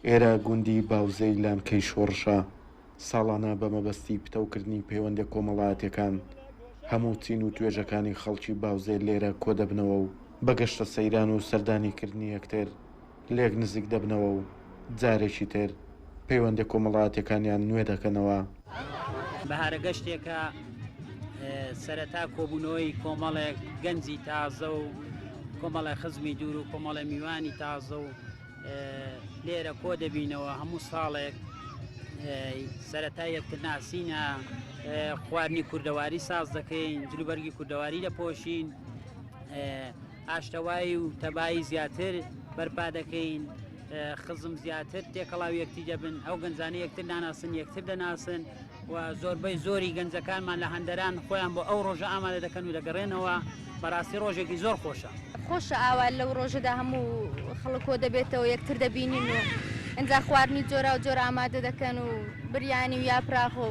ئێرە گوندی باوزێی لانکەی شۆڕشە، ساڵانە بە مەبەستی پتەوکردنی پەیوەندە کۆمەڵایەتیەکان، هەموو چین و توێژەکانی خەڵکی باوزێ لێرە کۆدەبنەوە و بە گەشتە سەیران و سەردانیکردنی یەکتر لێک نزیک دەبنەوە و جارێکی تر پەیوەندە کۆمەڵایەتیەکانیان نوێ دەکەنەوە. بەهارە گەشتێکە سەرەتا کۆبوونەوەی کۆمەڵێک گەنجی تازە و کۆمەڵێ خزمی دوور و کۆمەڵێ میوانی تازە و لێرە کۆ دەبینەوە هەموو ساڵێک سەرەتا یەکتر ناسینە خواردنی کوردەواری ساز دەکەین جلوبەرگی کوردەواری دەپۆشین ئاشتەوایی و تەبایی زیاتر بەرپا دەکەین خزم زیاتر تێکەڵاو یەکتی دەبن ئەو گەنجانە یەکتر ناناسن یەکتر دەناسن و زۆربەی زۆری گەنجەکانمان لە هەندەران خۆیان بۆ ئەو ڕۆژە ئامادە دەکەن و دەگەڕێنەوە، بەڕاستی ڕۆژێکی زۆر خۆشە. خۆشە ئاوا لەو ڕۆژەدا هەموو خەڵک کۆ دەبێتەوە یەکتر دەبینین و ئینجا خواردنی جۆراو جۆر ئامادە دەکەن و بریانی و یاپراخ و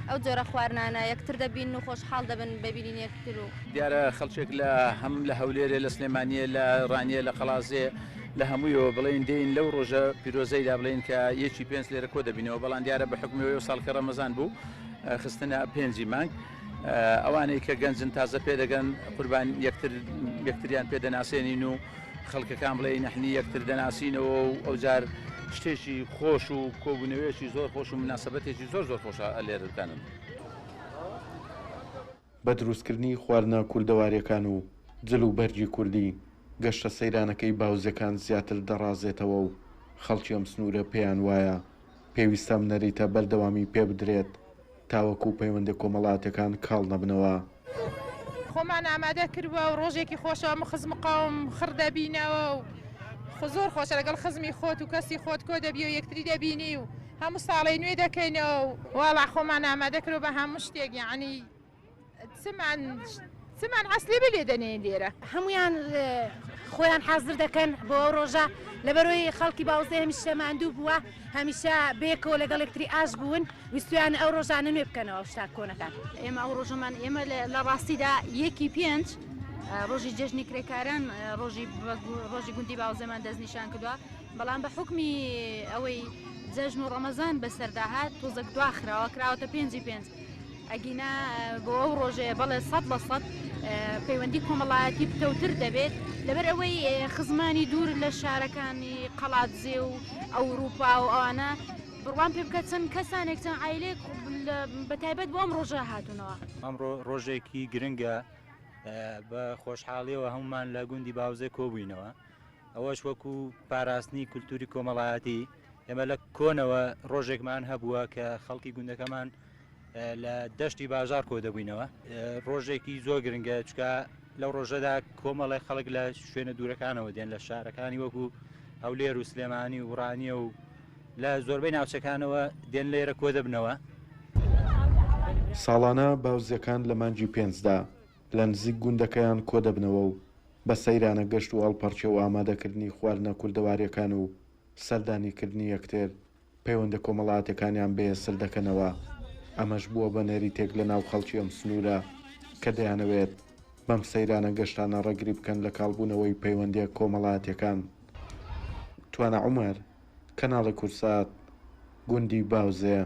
ئەو جۆرە خواردنانە یەکتر دەبینن و خۆشحاڵ دەبن بە بینینی یەکتر و. دیارە خەڵکێک لە هەم لە هەولێرێ لە سلێمانیێ لە ڕانیە لە قەڵازێ لە هەموویەوە بڵێین دێین لەو ڕۆژە پیرۆزەیدا بڵێین کە یەکی پێنج لێرە کۆ دەبینەوە بەڵام دیارە بە حوکمی ئەوەی ئەو ساڵ کە ڕەمەزان بوو خستنە پێنجی مانگ ئەوانەی کە گەنجن تازە پێدەگەن قوربان یەکتر یەکتریان پێ دەناسێنین و خەڵکەکان بڵێ نەحنی یەکتر دەناسینەوە و ئەوجار شتێکی خۆش و کۆبوونەوەیەکی زۆر خۆش و مناسبەتێکی زۆر زۆر خۆشە لێرە بکەنن. بە دروستکردنی خواردنە کوردەواریەکان و جل و بەرگی کوردی، گەشتە سەیرانەکەی باوزێکان زیاتر دەڕازێتەوە و خەڵکی ئەم سنوورە پێیان وایە پێویستە ئەم نەریتە بەردەوامی پێبدرێت تاوەکو پەیوەندە کۆمەڵاتیەکان کاڵ نەبنەوە. خۆمان ئامادە کردوە و ڕۆژێکی خۆشە هەموو خزم و قەوم خڕ دەبینەوە و زۆر خۆشە لەگەڵ خزمی خۆت و کەسی خۆت کۆ دەبی و یەکتری دەبینی و هەموو ساڵەی نوێ دەکەینەوە و واڵا خۆمان ئامادە کردوە بە هەموو شتێک یەعنی چمان چمان عەسلێ بێ لێ دەنێین لێرە. هەموویان خۆیان حازر دەکەن بۆ ئەو ڕۆژە لەبەرئەوەی خەڵکی باوزێ هەمیشە ماندوو بووە هەمیشە بەیەکەوە لەگەڵ یەکتری ئاش بوون ویستویانە ئەو ڕۆژانە نوێ بکەنەوە شتە کۆنەکان. ئێمە ئەو ڕۆژەمان ئێمە لە ڕاستیدا یەکی پێنج ڕۆژی جەژنی کرێکاران ڕۆژی ڕۆژی گوندی باوزێمان دەستنیشان کردووە بەڵام بە حوکمی ئەوەی جەژن و ڕەمەزان بەسەردا هات تۆزەک دواخراوە کراوەتە پێنجی پێنج ئەگینا بۆ ئەو ڕۆژەیە بەڵێ 100% پەیوەندی کۆمەڵایەتی پتەوتر دەبێت لەبەر ئەوەی خزمانی دوور لە شارەکانی قەڵادزێ و ئەوروپا و ئەوانە بڕوام پێ بکە چەند کەسانێک چەند عایلێک بە تایبەت بۆ ئەم ڕۆژە هاتوونەوە. ئەمڕۆ ڕۆژێکی گرنگە بە خۆشحاڵیەوە هەمومان لە گوندی باوزێ کۆبووینەوە ئەوەش وەکو پاراستنی کولتوری کۆمەڵایەتی ئێمە لە کۆنەوە ڕۆژێکمان هەبووە کە خەڵکی گوندەکەمان لە دەشتی بازار کۆ دەبووینەوە ڕۆژێکی زۆر گرنگە چکە لەو ڕۆژەدا کۆمەڵی خەڵک لە شوێنە دوورەکانەوە دێن لە شارەکانی وەکو هەولێر و سلێمانی و ڕانیە و لە زۆربەی ناوچەکانەوە دێن لێرە کۆ دەبنەوە. ساڵانە باوزەکان لە مانگی پێنجدا لە نزیک گوندەکەیان کۆدەبنەوە و بە سەیرانە گەشت و هەڵپەڕکێ و ئامادەکردنی خواردنە کوردەواریەکان و سەردانیکردنی یەکتر پەیوەندە کۆمەڵاتیەکانیان بەهێزتر دەکەنەوە، ئەمەش بووە بە نەریتێک لە ناو خەڵکی ئەم سنوورە کە دەیانەوێت بەم سەیرانە گەشتانە ڕێگری بکەن لە کاڵبوونەوەی پەیوەندیە کۆمەڵاتیەکان. توانا عومەر، کەناڵی کوردسات، گوندی باوزێ.